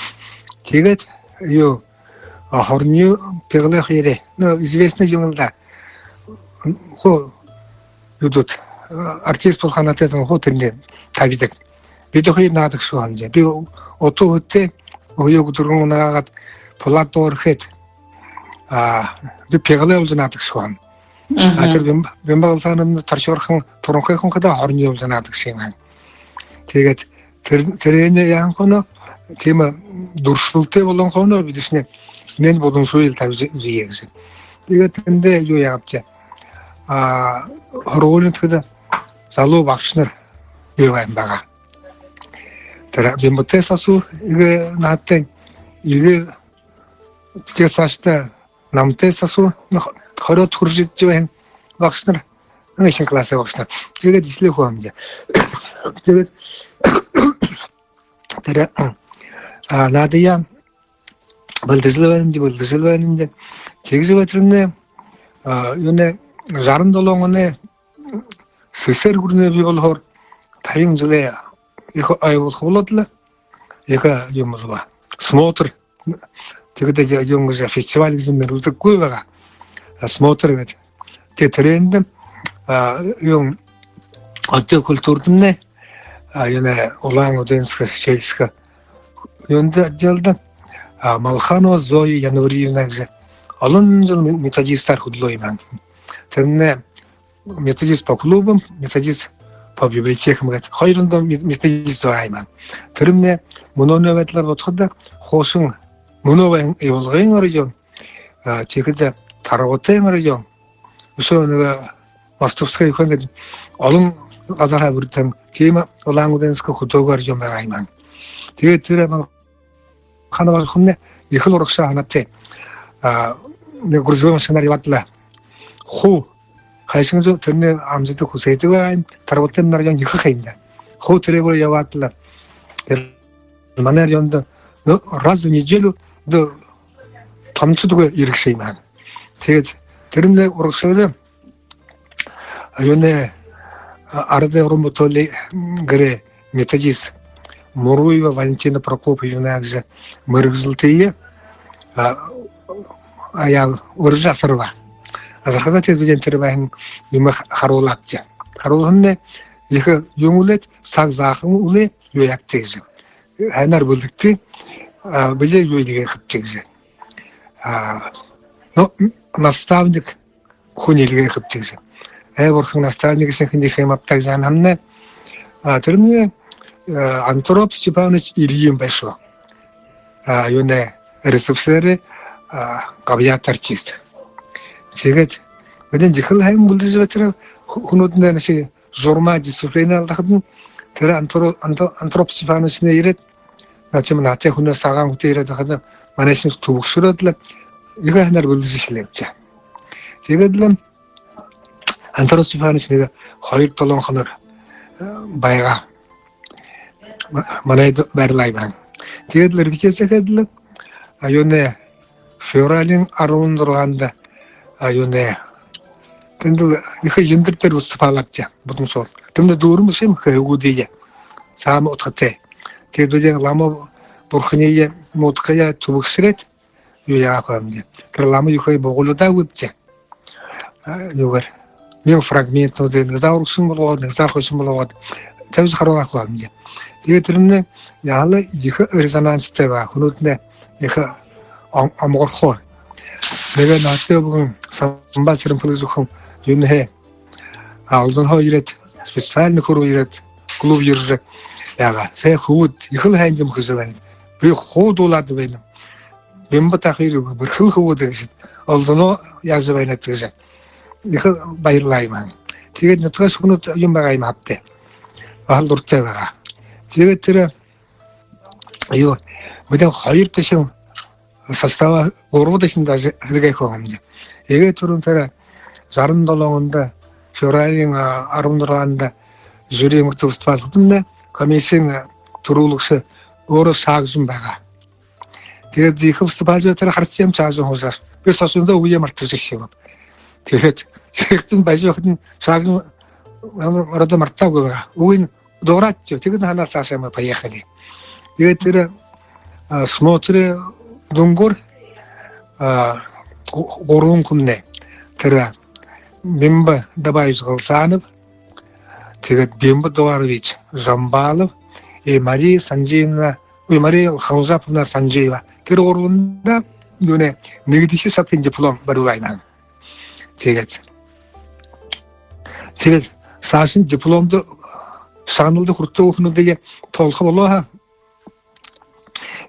Тиигээд юу, а, хорин юһэн Пеглэ хоёр, ну, известный юун лэ даа. Хуу юудууд, а, артист болохо һанаатай зон хуу тэрэниие табидаг. Бидэ хоёр наадагша һэн даа. Би утаа үһэтэй, үеэ үдэргэн унагаагаад, плато орхид. А, би пегалай болжо наадагша һэн. А, тэрэ Бим-, Бимба Галзановна торшорхон, туранхай хүн хадаа хорни болжо наадагша юм һэн. Тиигээд тэрэ, тэрэнээ яаһан хойноо, тиимэ дүршэлтэй болоһон хойноо, бидэшни энээн болон шүүл табижа үзэе гэжэ. Тиигээд тэндэ юу яабабди. А, һургуулиин тэдэ залуу багшанар бии байгаа юм байгаа. Тэрэ Бимбатай сасуу, эгээ наһатай, эгээ тээ саашадаа намтай сасуу, но, хорёод хүржэ ябаһан багшанар, ну, эшэн классын багшанар. Тиигээд эсэлээ хуу һэн даа. Тиигээд тэрэ, а, наадаяа бэлдэжэл байнабди, бэлдэжэл байнабди. Тиигэжэ байтарнай, а, юунэй, жаран долоон оной СССР гүрэнэй бии болоһоор табин жэлэй ехэ ой болохо болоод лэ, ехэ юм болоо. Смотр. Тиигээд юун гэжэ, фестиваль гэжэ нэрлэдэггүй байгаа. А, смотр гээд. Тээ тэрээндэ, а, юун, отдел культурдамнай, а, юунэй, Улаан-Үдэнскэ, Хичээлскэ, юундэ отделда, а, Малханова Зоя Январиевна гэжэ олон жэл ме-, методистаар хүдэлөө юм һэн. Тэрэмнай методист по клубам, методист по библиотекам гээд хоёр ондоо ме-, методист байгаа юм һэн. Тэрэмнай мүнөөнэй байдалаар бодоходо, хуушан мүнөө байһан Ивалгын район, а, тиихэдэ Тарбатайн район, үшөө нэгэ Мостовскэй юухэн гээд олон газарһаа бүрдэн, тиимэ Улаан-Үдэнскэ хүдөөгэй район байгаа юм һэн. Тиигээд тэрэ Малханова Зоя Январиевна ехэл урагшаа һанаатай. А, нэгэ грузовой машинаар ябаад лэ. Хуу хайшан зү тэрэнэй амжадаг хүсэдэг байгаа юм, Тарбатаймнай район ехэ ха юм даа. Хуу тэрээгээр ябаад лэ. Тэрэ манай райондо, ну, раз в неделю, да, томчуудгүй ерэгшэ юм һэн. Тиигээд тэрэмнай урагшаа юунэй, а, арадай уран бүтээлэй гэрэй методист Муруева Валентина Прокопьевна гэжэ мэргэжэлтэеэ, а, аяар урижа асарба. Асархадаа тиигээд бидэ тэрэ байһан юумэ харуулаабди. Харуулһамнай ехэ юун үлээд, саг заахан үлээ, юу яагты гэжэ. Һайнаар бэлдэгты, а, бэлэй, юу илгээхэбта гэжэ. А, ну, наставник хүн илгээхэбта гэжэ. Ээ, бурхан, наставник гэжэ хэн юм абтаг гэжэ һанамнай. А, тэрэмнай, э, Антроп Степанович Ильин байшоо. А, юунэй, РСФСР-эй, а, габьяата артист. Тиигээд бидэ ехэл һайн бэлдэжэ байтараа, хү-, хүнүүднай нэгэ журма, дисциплина алдахадань, тэрэ Антро-, Антро-, Антроп Степановичнай ерээд, наа, тиимэ наһатай хүнэй, сагаан хүнэй ерээд байхада, манайшни түбэгшэрөөд лэ, ехэ һайнаар бэлдэжэ эхилээбди. Тиигээд лэ Антроп Степанович нэгэ хоёр долоон хоног, э, байгаа. Ма-, манайда байрлаа юм һэн. Тиигээд лэ репетици хээд лэ, а, юунэй, февралиин арбан зургаанда, а, юунэй, тэндэ лэ ехэ Ендэр дээрэ выступалаабди, Будамшуур. Тэндэ дүүрэн бэшэ юм, хэгүүдые. Саамай удхатай. Тиигээд бидэ лама бурханиие муудахаяа түбэгшэрээд, юу яаха юм даа. Тэрэ лама юугээ бугуулдаггүйбди. А, юугээр. Мин фрагментнуудые нэгэ заа урагшань болгоод, нэгэ заа хойшонь болгоод, табижа харуулха юм даа. Тиигээд тэрэмнай яһала ехэ резонанстай байгаа. Хүнүүднай ехэ ом-, омогорхоо. Нэгэ наһатай үбгэн Самба Сэрэмхэлэй зүб хүн юунһээ, а, Алданһаа ерээд, специально хүрөө ерээд, клуб ерэжэ, яагаа, сай хүбүүд, ехэл һайн юм хэжэ байна. Би хуу дуулаад байнаб. Бимба та хоёр бэрхэл хүбүүд гэжэ, Алданһаа яажа байнат гэжэ. Ехэ баярлаа юм һэн. Тиигээд нютагайшье хүнүүд юм байгаа юм абтай. Баһал дуратай байгаа. Тиигээд тэрэ, юу, бидэ хоёр тээшэнь состава гурба тээшэнь даже һэлгэхэ юм даа. Эгээ түрүүн тэрэ жаран долоон ондо, февралиин, а, арбан зургаанда жюри мүрысөөдэ выступалхадамнай комиссиин, а, түрүүлэгшэ өөрөө шаагжан байгаа. Тиигээд ехэ выступалжа тэрэ харасчам шаагжан һуужа. Би сошондо үе мартажа шэбэб. Тиигээд, тиигээд байжа байхадань шаагжан ороод мартаагүй байгаа. Үгы, дуураад шэбэ. Тиигээд наһанаар саашаа мы поехали. Тиигээд тэрэ, а, смотры дүнгөөр, а, гу-, гурбан хүмнай. Тэрэ Бимба Дабаевич Галзанов, тиигээд Бимба Дуварович Жамбалов, И Мария Санжиевна, ой, Мария Халжаповна Санжиева. Тэрэ гурбанда юунэй, нэгэдэхи шатын диплом барюулаа юм. Тиигээд, тиигээд саашань дипломдо, шагналда хүртөө хүнүүдые тоолохо болоо һаа,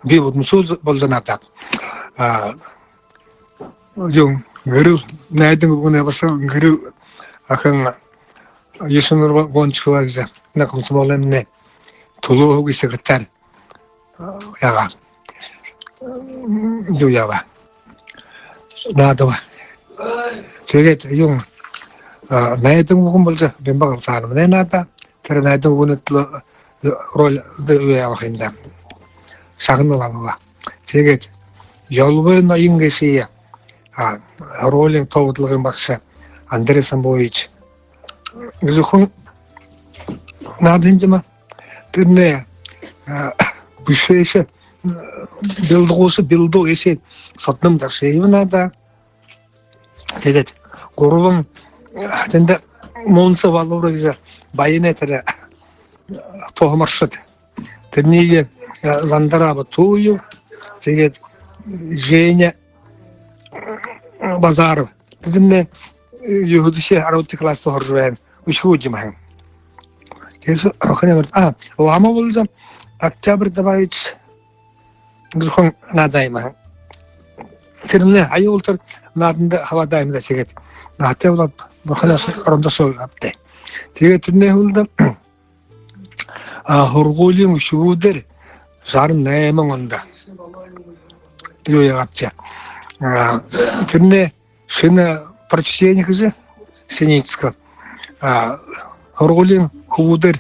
би бодомшуу болжо наадаа. А, юун, гэрэл, найдан үбгэнэй баһа гэрэл ахань Ешинорова Гончикова гэжэ, наа, комсомолоймнай түлөөгүй секретарь. Яагаа. Юу яагаа. Наадаа. Тиигээд юун, а, найдан үбгэн болжо, Бимба Галсановнай наадаа. Тэрэ найдан үбгэнэй түлөө роль дээрэ юу ябаха юм даа. Шагнал абаа. Тиигээд Ёлбой Ноён гээшые, а, ролиин тоодологын багша Андрей Самбуевич гэжэ хүн наадаа юм даа. Тэрэнэй, а, бэшээшэ, бэлдэгшэ, бэлдэгшэ Содном Дашиева наадаа. Тиигээд гурбан, а, тэндэ Мунса Валура гэжэ баянай тэрэ, а, туһамаршад. Тэрэниие, а, Зандара Батуев, тиигээд Женя Базаров. Тэдэнэй, э, юһэдэхи, арбадахи класста һуража байһан үхибүүд юм һэн. Тиигээд охин ямар, а, лама болжо, Октябрь Даваевич гэжэ хүн наадаа юм һэн. Тэрэмнай аюул тэрэ нааданда хабаадаа юм даа, тиигээд. Наһатай болоод, бурханай орондо ошоо ябаатай. Тиигээд тэрэнэй һүүлдэ, а, һургуулиин үхибүүдээр жаран найман ондо юу ябаабди. А, тэрэнэй шэнэ прочтение гэжэ, сценическое. А, һургуулиин хүбүүдээр,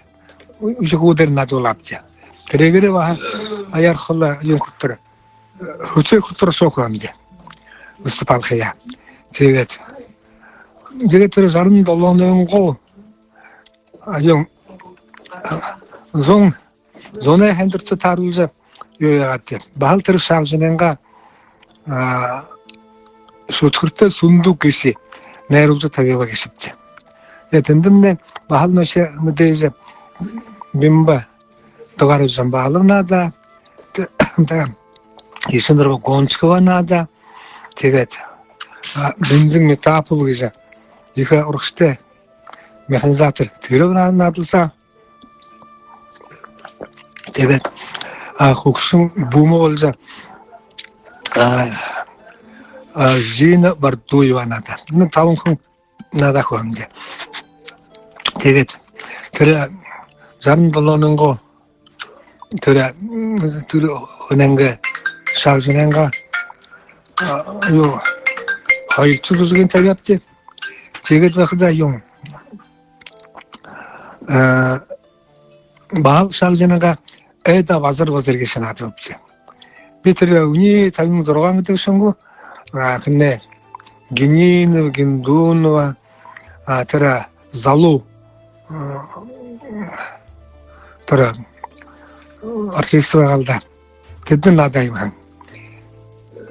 үхибүүдээр наадуулаабди. Тэрээгээрээ баһа аяар холо юун хүрэтэр, хүсөө хүрэтэр ошоо һэмди. Выступалхаяа. Тиигээд, тиигээд тэрэ жаран долооной гол, а, юун, а, зун, зунай һайндэртэ тааруулжа юу яагаабди. Баһал тэрэ Шагжинайнгаа, а, «Шүдхэртэй сундук» гээшые найруулжа табяабди гээшэбди. Тиигээд тэндэмнай баһал нөөхи мэдээжэ Бимба Дугаржамбалова наадаа, тэ-, тэ-, Ешинорова Гончикова наадаа. Тиигээд, а, Бензин Метапул гэжэ ехэ урагшатай механизатор, тэрэ наа-, наадалсаа. Тиигээд, а, хүгшэн бүмэ болжо, а, а, Зина Бардуева наадаа. Энэ табан хүн наадаа һэмди. Тиигээд тэрэ жаран долооной гол, тэрэ, м, тэрэ хүнэйнгээ, Шагжинайнгаа, а, юу, хоёрдохи зүжэгынь табяабди. Тиигээд байхадаа юун, а, баһал Шагжинайнгаа «Эй да, базар, базар» гээшые наадуулаабди. Би тэрэ үни табин зургаан гэдэг шэнги, а, хэнэй, Гининова, Гиндунова, а, тэрэ залуу, а, тэрэ артист байгаа л даа. Тэдэнэй наадаа юм һэн.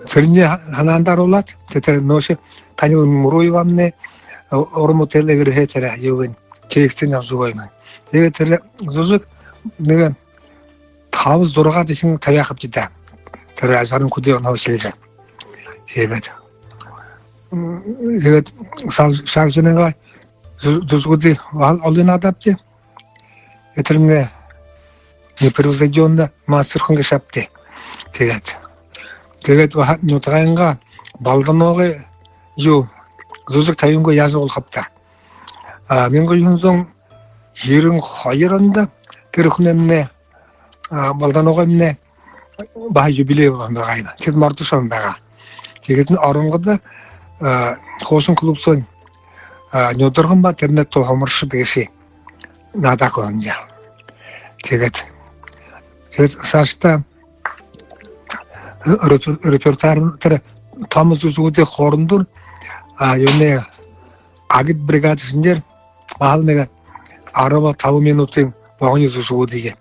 Тэрэниие һа-, һанаанда оруулаад, тэ-, тэрэ нөөхи Танил Муруевамнай, а, уран бүтээлэй гэрһээ тэрэ юугынь, текстынь абажа үгөө юм һэн. Тиигээд тэрэ зүжэг нэгэ таба-зургаа дахин табяа һэмди даа. Тэрэ жаран хүдөө онһоо эхилжэ. Тиигээд, м, тиигээд Шаг-, Шагжинайнгаа зү-, зүжэгүүдые ол-, олон наадаабди. Тэрэмнай непревзойдённо мастер хүн гээшэбди. Тиигээд, тиигээд баһа нютагайнгаа Балданогой юу, зүжэг табингүй яажа болохоб даа. А, мянга юһэн зуун ерэн хоёр ондо тэрэ хүнэймнай, а, Балданогоймнай баһа юбилей болоһон байгаа юм. Тэдэ мордошоһон байгаа. Тиигээд энэ Оронгодо, а, хуушан клуб соонь, а, Нюдарган ба тэрэнэй туһамаршад гээшые наадаа һэмди. Тиигээд, тиигээд саашадаа репер-, репертуар, тэрэ томо зүжэгүүдэй хоорондоо, а, юунэй, «Агитбригада» гэһэн дээрэ баһал нэгэ арба-таба минутын богони зүжэгүүдые,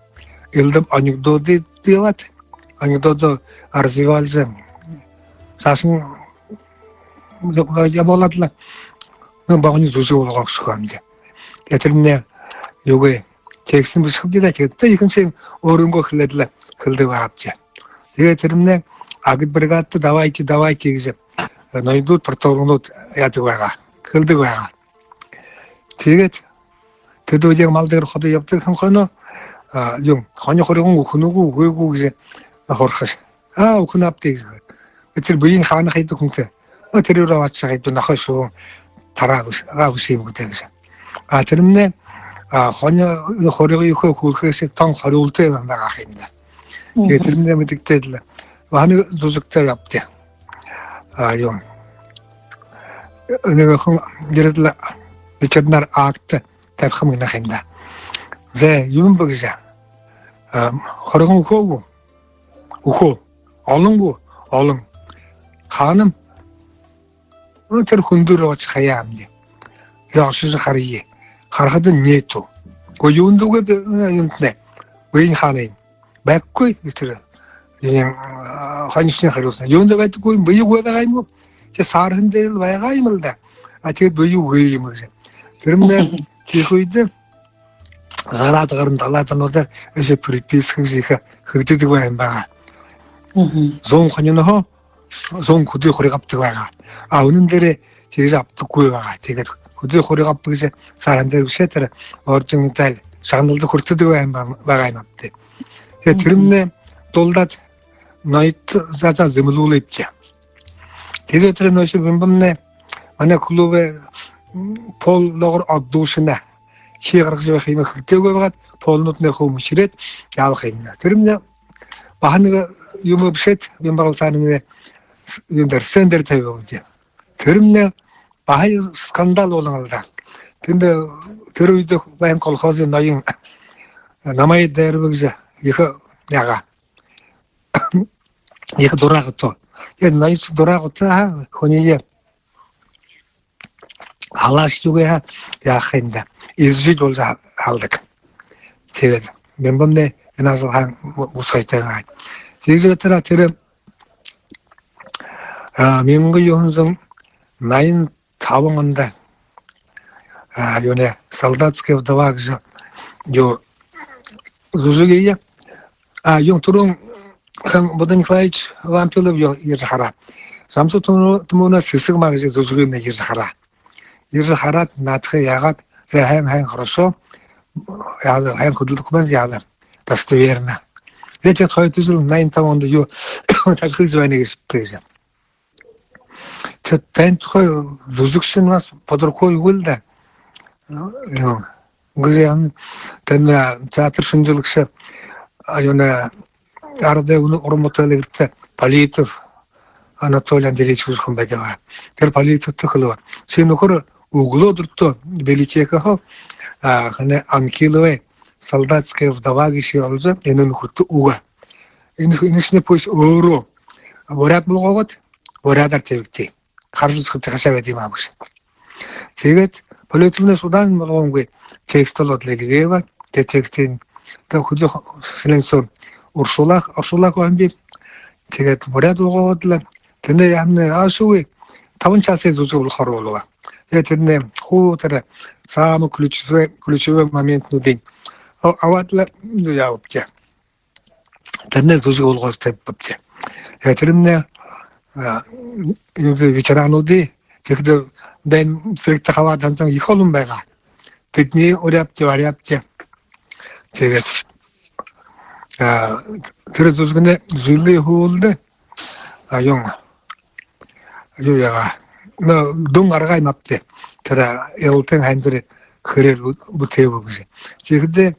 элдэб анекдодые ябуулаад, анекдодоо развивалжа, саашань ябуулаад лэ, нэгэ богони зүжэг болгоо һэмди. Тиигээд тэрэмнай юугээ, Текстынь бэшэхэбди даа, тиигээд тэ ехэнхинь өөрынгөө хэлээд лэ хэлэдэг байгаабди. Тиигээд тэрэмнай агитбригадта давайте, давайте гэжэ, э, ноёдууд, парторгнууд яадаг байгаа, хэлэдэг байгаа. Тиигээд тэдэ үедэ мал дээрэ ходо ябадаг һэн хойноо, а, юун, хони хурьган үхэнэ гү, үгы гү гэжэ һурахаш. А, үхэнэ ааб даа гэжэ. Тэрэ бэеынь хаана хэдэг хүнтэй. А, тэрэ юрэ абаашаха хэдэг, нохой шубуун тараа бэшэ, агаа бэшэ юм гү даа гэжэ. А, тэрэмнай, а, хони хурьгые юухэ хүлхэрээшье тон хорюултай байгаа юм даа. Тиигээд тэрэмнай мэдэгдээд лэ. Баһа нэгэ зүжэгтэй ябабди. А, юун. Нэгэ хүн ерээд лэ ветеринар акт табиха юм гэнэ ха юм даа. За, юун бэ гэжэ. А, хурьган үхөө гү? Үхөө. Олон гү? Олон. Хаанам? Ну, тэрэ хүндүүр ошожо хаяа юм даа. За, ошожо харая. Харахадань нету. Үгы, юундэ үгы бэ, э, юунтнай. Бэеынь хаана юм? Байхагүй, тэрэ. Юун, а, хонишни харюусаа. Юундэ байдаггүй юм, бэегүй байгаа юм гү? Тэ саарһан дээрэл байгаа юм лэ даа. А, тиигээд бэегүй юм гэжэ. Тэрэмнай тиихэ үедэ гараад гаран далаад ануудаар эжы приписка гэжэ ехэ хэгдэдэг байгаа юм байгаа. Зуун хонинһоо зуун хэды хурьга абадаг байгаа. А үнэн дээрээ тиигэжэ абадаггүй байгаа. Тиигээд хэды хурьга абаба гэжэ саарһан дээрэ бэшээ, тэрэ орден, медаль шагналда хүртэдэг байгаа юм ба-, байгаа юм ааб даа. Тиигээд тэрэмнай дуулдаад ноёд за, за, зэмэлүүлээбди. Тиигээд тэрэ нөөхи Бимбамнай манай клубай, м, полногоор отдушина. Хии гаргажа байха юумэ хэгдээгүй байгаад, полнууднай хуу мүшэрээд ябаха юм даа. Тэрэмнай баһа нэгэ юумэ бэшээд, Бимба Галсановнай с-, юун дээрэ, сцена дээрэ табяабди. Тэрэмнай баһа скандал болоно лэ даа. Тэндэ тэрэ үедэ байһан колхозой ноён Намай Дайраб гэжэ ехэ яагаа. Ехэ дураа гутаа. Тиигээд ноёншни дураа гутаа, а, хүниие халаашье үгы һаа, яаха юм даа. Изжить болжо ха-, халдаг. Тиигээд Бимбамнай энэ ажалһаа бу-, бусхайтай байгаа. Тиигэжэ байтараа тэрэ, а, мянга юһэн зуун наян табан ондо, а, юунэй, «Солдатская вдова» гэжэ юу зүжэгые. А, юун түрүүн хэн, Бодан Николаевич Вампилов юу ерэжэ хараа. Жамсо Түмэ-, Түмэнэй «Сэсэг маа» гэжэ зүжэгыемнай ерэжэ хараа. Ерэжэ хараад, наадахаяа яагаад, за, һайн, һайн, хорошо. Яагаад, һайн хүдэлдэг байна, яагаад, достоверно. За, тиигээд хойто жэл наян табан ондо юу, тархи зэбэнэ гэжэ шүтэ гэжэ. Тиигээд тэн тухай зүжэгшэн у нас под рукой үгы лэ даа. Ну, гэжэ яана, тэн, а, театр шэнжэлэгшэ, а, юунэй, арадай уран бүтээлэй гэртэ Политов Анатолий Андреевич гэжэ хүн байдаг. Тэрэ Политовто хэлэбэ: ши, нүхэр, үглөөдэртөө библиотекаһаа, а, хэнэй, Анкиловай «Солдатская вдова» гэжэ оложо, энэ нүхэртэ үгэ. Энэ, энэшни пусть өөрөө буряад болгоод, буряадаар табигты. Хаража үзэхэбди, хайшаа байдаг юм аа гэжэ. Тиигээд Политовнай удаан болгонгүй текст олоод лэ эльгээбэ. Тэрэ текстынь тэ хүдөө һэн соо оршуулаа, оршуулаа һэн би. Тиигээд буряад болгоод лэ, тэнэ яамнай ашуугүй, табан часай зүжэг болохоор болоо. Тиигээд тэрэнэй хуу тэрэ самый ключевой, ключевой моментнуудынь а-, абаад лэ, ну, ябабди. Тэрэнээ зүжэг болгоод табибабди. Тиигээд тэрэмнай, а, юун дээрэ, ветерануудые, тиихэдэ дайн сэрэгтэ хабаадаһан зон ехэ олон байгаа. Тэдэниие уряабди, баряабди. Тиигээд, а, тэрэ зүжэгнай жэлэй һүүлдэ, а, юун, юу яагаа. Но дүн аргагүйбди. Тэрэ Илалтын һайндэрэй хэрээр бу-, бүтээбэ гэжэ. Тиихэдэ,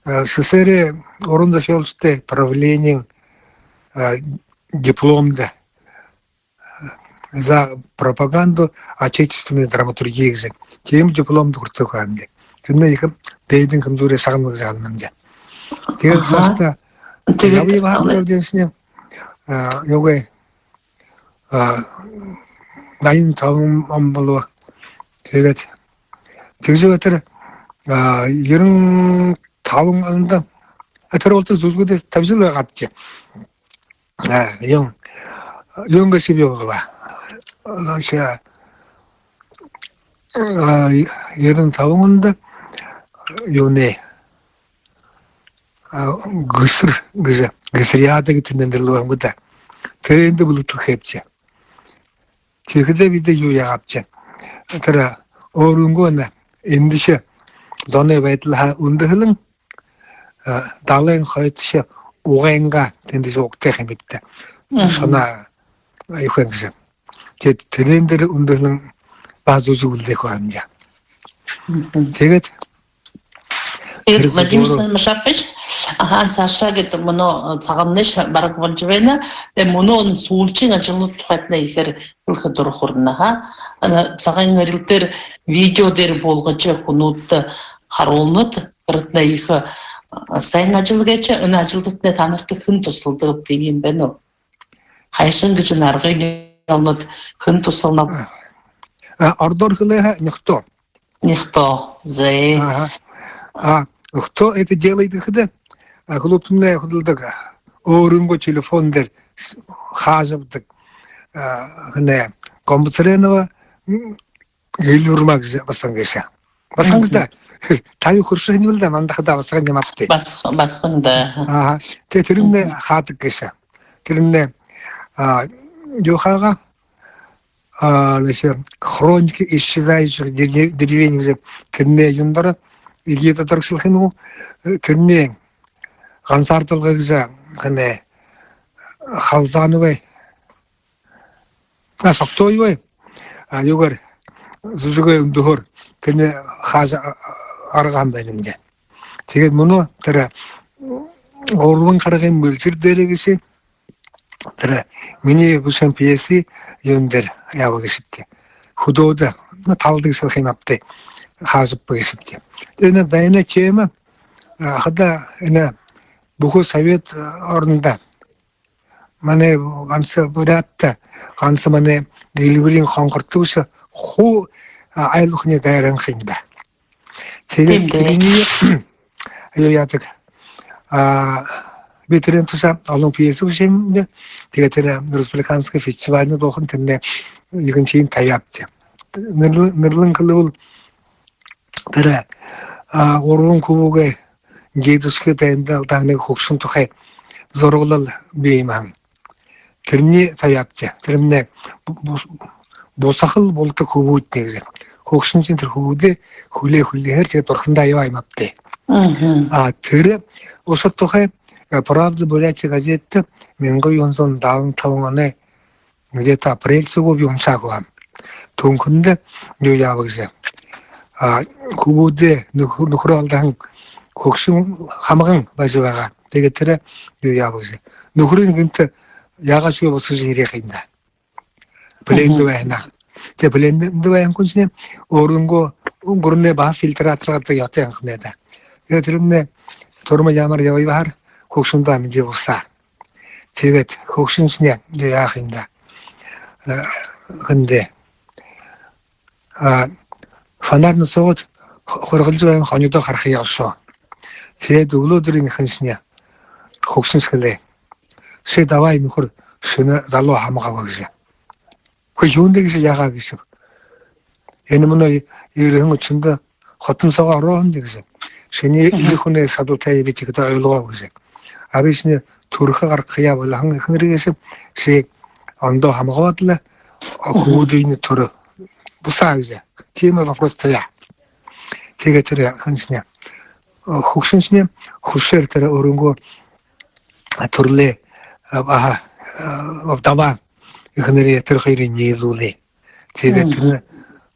а, СССР-эй уран зохёолшодой правлениин, а, дипломдо, за пропаганду отечественной драматургии гэжэ, тиимэ дипломдо хүртэһэн юм даа. Тэрэнэй ехэ дээдын хэмжүүрые шагнана гэжэ һананам даа. Тиигээд саашадаа, тиигээд ябая баһа, а, тэрэ үедэншни, а, юугээ, а, наян табан он болоо. Тиигээд тиигэжэ байтар, а, ерэн табан ондо, а, тэрэ болотор зүжэгүүдые табижал байгаабди. А, юун, юун гэжэ би болоо. Наашаа, а, ерэн табан ондо юунэй, а, гэсэр гэжэ, гэсэрьяада гэжэ тэндэ нэрлэбэ һэн гү даа. Тэрээндэ бэлэдхэл хээбди. Тиихэдээ бидэ юу яагаабди. Тэрэ өөрынгөө энэ эндэшье зоной байдалһаа үндэһэлэн, а, далайн хойто тээшэ угайнгаа тэндэшье угтай ха юм бибди. Шоно аюухэн гэжэ. Тиигээд тэрээн дээрэ үндэһэлэн баһа зүжэг бэлдээхэ ха юм даа. Тиигээд Владимир Самашапович, аха, саашаа гээд мүнөө, э, сагнай бараг болжо байна. Тээ мүнөө энэ сүүлшын ажалнууд тухайтнай ехээр хэлэхэ дура хүрэнэ, аха. Энэ сагай эрилтээр видео дээрэ буулгажа, хүнүүдтэ харуулнат, тэрэтнай ехэ, э, һайн ажал гээшэ. Энэ ажалдатнай танарта хэн туһалдагб, тиимэ юм байна гү? Хайшан гэжэ, аргын ёһоной хэн туһалнаб? А, ородоор хэлээ һаа, никто. Никто. Зэ. Ага. А кто это делает гэхэдэ, а, клубтамнай хүдэлдэг, өөрынгөө телефон дээрэ хаажа абадаг, а, хэнэй, Гомбоцыренова, м, Эльбарма гэжэ басаган гээшэ. Басаган даа. Таби хүршэ һэн юм лэ даа, манда хадаа басаган юм ааб даа. Бас-, басаган даа. Аха. Тээ тэрэмнай хаадаг гээшэ. Тэрэмнай, а, юу хаагаа, а, нэшэ, «Хроники исчезающих дерев-, деревень» гэжэ, тэрэнэй юун доро, иигээд доторгшолхо юм гү, э, тэрэнэй гансаардалга гэжэ, хэнэй, Халзановай, а, Соктоевай, а, юугээр, зүжэгэй үндэһөөр тэрэнээ хаажа, а, гаргаһан байна юм даа. Тиигээд мүнөө тэрэ, м, «Гурбан харгын мэлшэр» дээрэ гээшэ, тэрэ минии бэшэһэн пьесэ юун дээрэ ябаа гээшэбди. Хүдөөдэ, ну, талдаг һэн юм ааб даа. Хаажа абаа гээшэбди. Тээ энэ дайнай тема, а, хадаа энэ бүхы Совет, а, орондо манай ганса Буряадта, ганса манай Эльбарын, Хонхорто бэшэ, хуу, а, айл бүхэнэй дайран ха юм даа. Тиигээд тэрэниие юу яадаг. А, би тэрээн тухай олон пьесэ бэшэһэн юм даа. Тиигээд тэрэ республиканска фестивальнууд болохонь тэрэнээ ехэнхинь табяабди. Нэрлэн, нэрлэн хэлэбэл, тэрэ, а, гурбан хүбүүгээ дедушкын дайнда алдаһан нэгэ хүгшэн тухай зураглал бии юм һэн. Тэрэниие табяабди. Тэрэмнай бу-, бус-, бусахал булта хүбүүд нэгэ. Хүгшэншни тэрэ хүбүүдээ хүлеэ-, хүлеэһээр тиигээд бурхандаа ябаа юм ааб даа. А, тэрэ ушар тухай, э, «Правда Бурятии» газетэ мянга юһэн зуун далан табан оной где-то апрель сүүгээрб уншаагүй һэм. Түүхэндэ юу яаба гэжэ. А, хүбүүдээ нүх-, нүхэрөө алдаһан хүгшэн һамган байжа байгаа. Тиигээд тэрэ юу яаба гэжэ. Нүхэрынь гэнтэ яагаашьегүй бусажа ерээ ха юм даа. Плендэ байһан аа. Тээ плендэ байһан хүншни өөрынгөө гүрэнэй баһа фильтраци гаргадаг ёһотой һэн ха юм даа. Тиигээд тэрэмнай турма яамаар ябаа байһаар хүгшэндөө амиды бусаа. Тиигээд хүгшэншни яаха юм даа. Э, хэндээ. А, фонарь носоогоод ху-, хургалжа байһан хонидоо харахаяа ошоо. Тиигээд үглөө дээрэнь эхэншни хүгшэншни хэлээ: «Ши давай, нүхэр, шэнэ залуу һамга аба», — гэжэ. «Хөөе, юундэ?» — гэжэ. «Яагаа?» — гэжэ. «Энэ мүнөө ерэһэн үбшэндэ хотон соогоо ороо һэмди», — гэжэ. «Шинии элэ хүнэй шадалтай би тиигээд ойлгооб», — гэжэ. «Абишни түрэхэ гаргахаяа болоһон эхэнэр», — гэжэ. «Ши ондоо һамга абаад лэ, а, хүбүүдыень түрэ, бусаа», — гэжэ. Тиимэ вопрос табяа. Тиигээд тэрэ эхэншни, э, хүгшэншни хүсөөр тэрэ өөрынгөө, а, түрэлэй, а, аха, а, вдова эхэнэрые тэрэ хоёрые ниилүүлээ. Тиигээд тэрэ,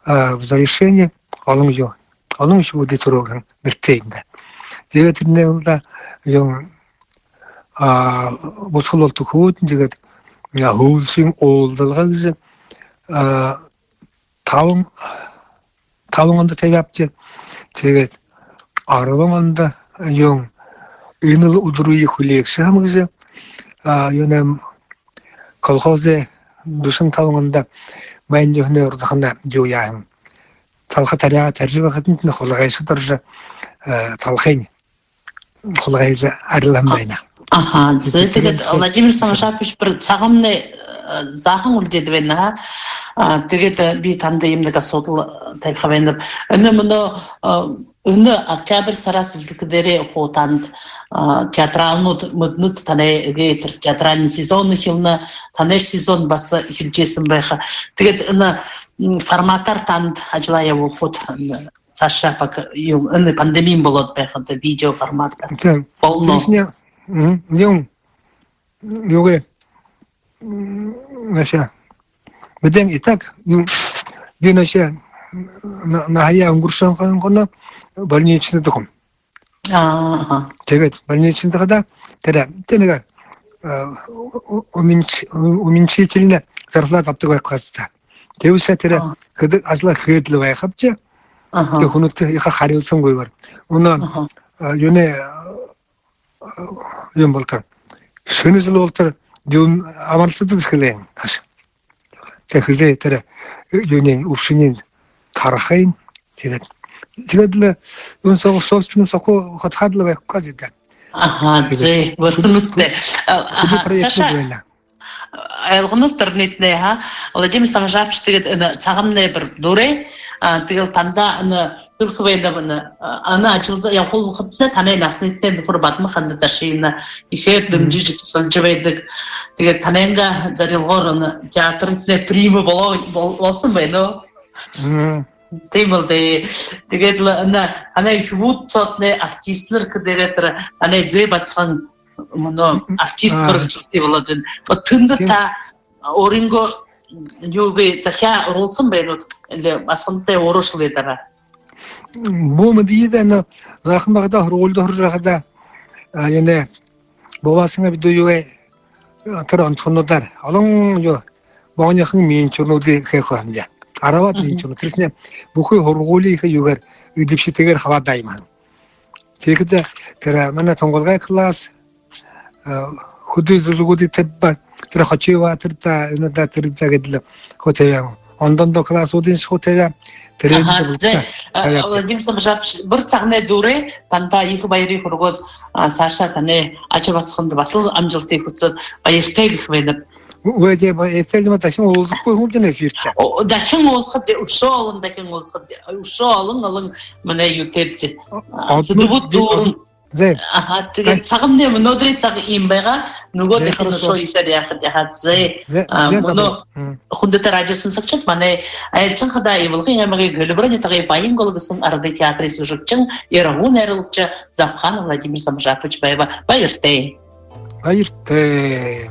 а, в завершение олон юу, олон хүбүүдые түрөө гэһэн нэрэтэй юм даа. Тиигээд тэрэнэй уунда юу, а, бусахал булта хүбүүдынь тиигээд, а, һүүлшын уулзалга гэжэ, а, табан, табан ондо табяабди. Тиигээд арбан ондо юун, «Энэ л үдэрые хүлеэгшэ һэм» гэжэ, а, юунэм, колхозой дүшэн табан ондо майнай юһэнэй урдахана юу яаһан. Талха таряагаа таряжа байхадань, энэ хулгайшад орожо, э, талхыень хулгайлжа арилһан байна. Аха, зэ, тиигээд Владимир Самашапович, бүри сагамнай, э, заахан үлдөөд байна. А, тиигээд, э, би танда иимэ нэгэ асуудал, э, табиха байнаб. Энэ мүнөө, э, энэ октябрь сарһаа эхилхэдээрээ хуу танда, э, театралнууд мэдэнэт, танай эгээ тэрэ театральный сезон эхилнэ, танай сезон баһа эхилжэ байһан байха. Тиигээд энэ, м, форматаар танда ажалаа ябуулхада, м, саашаа пак юм, энэ пандеми болоод байхада видео форматаар. Тээ. Болоно. Тиигэһэниинь, м, юм, юугээ, м, наашаа. Бидэн и так, м, би наашаа, на-, наһаяа үнгэрһэн хойно больничныйда һэм. Аха. Тиигээд больничныйда хадаа, тэрэ, тэрэ нэгэ, э, у-, у-, уменьш-, у-, уменьшительно зарплата абадаг байха ха юм даа. Тиибэшье тэрэ, а, хэдэг ажалаа хээд лэ байхаб ши. Аха. Тэрэ хүнүүдтэ ехэ харилсангүйгөөр. Мүнөө, аха, э, юунэй, э, юм болотор. Шэнэ жэл болотор юм амаралтада хэһэн ха юм. Тээ, хэзээ тэрэ, э, юунэй, үбшэнэй тарахань. Тиигээд, тиигээд лэ юун соогоо, соогоо юм соогоо хадхаад лэ байха ха юм даа. Аха, тиигээд зэ, бэрхэнүүд тээ. А, хэды, аха, проект саашаа байна. Ойлгоноб тэрэнэйнь, ха. Владимир Самжапович, тиигээд энэ сагамнай бүри дүүрээ. А, тиигээл танда энэ хэлэхэ байнаб, энэ, а, энэ ажалда ябуулхадатнай танай наһанайтнай нүхэр Бадма-Ханда Дашиевна ехээр дэмжэжэ, тусалжа байдаг. Тиигээд танайнгаа зорилгоор энэ театртнай прима болоо, бол-, болоһон байна гү? Мм. Тиимэл даа. Тиигээд лэ энэ танай хүбүүд соотнай артистнар хадаа тэрэ танай зээ басаган мүнөө артист, аа, мэргэжэлтэй болоод байна. Вот тэндэ, тиимэ, та өөрынгөө юугээ захяа оруулһан байна гүт, али басагантай өөрөөшье лэ даа? Бү мэдэе даа, но заахан байхадаа, һургуулида һуража байхадаа, а, юунэй, бабаһаань бидэ юугээ, а, тэрэ онтохонуудаар олон юу, богонихон миниатюрнуудые хэхэ ха юм даа. Арбаад, мгм, миниатюрнууд. Тэрэшни бүхы һургуулиие ехэ юугээр, эдэбхитэйгээр хабаадаха юм һэн. Тиихэдэ тэрэ манай тунгалагай класс, э, хэды зүжэгүүдые табиба, тэрэ Хочуеваа тэрэ даа, энэ даа, тэрэ даа гээд лэ хуу табяа. Ондо ондоо классуудыень хуу табяа. Тэрэнь, аха, табяа, зэ, табяа. А, Владимир Самжапович, бүри сагнай дүүрээ, танда ехэ баяр хүргөөд, а, саашаа танай ажабасаганда баһал амжалтые хүсөөд, баяртай гэхэ байнаб. Үгы, зэ, баяртай. Дахин уулзахагүй юм даа эфиртэ. О, дахин уулзахабди, үшөө олон дахин уулзахабди, үшөө олон, олон манай юутэйбди. О, а, сэдэбүүд дүүрэн. Зэ. Аха, тиигээд, ай, сагамнай мүнөөдэрэй саг иимэ байгаа. Нүгөө, зэ, дахин, хорошо, үшөө ехээр яахабди, аха, зэ. Зэ, а, зэ, мүнөө, добро. Мм. Хүндэтэ радио шагнагшад, манай айлшан хадаа Ивалгын аймагай Гэлбэрэ нютагай Баян-Голой гэһэн арадай театрай зүжэгшэн, ирагуу найруулагша Забхаан Владимир Самжапович байба. Баяртай. Баяртай.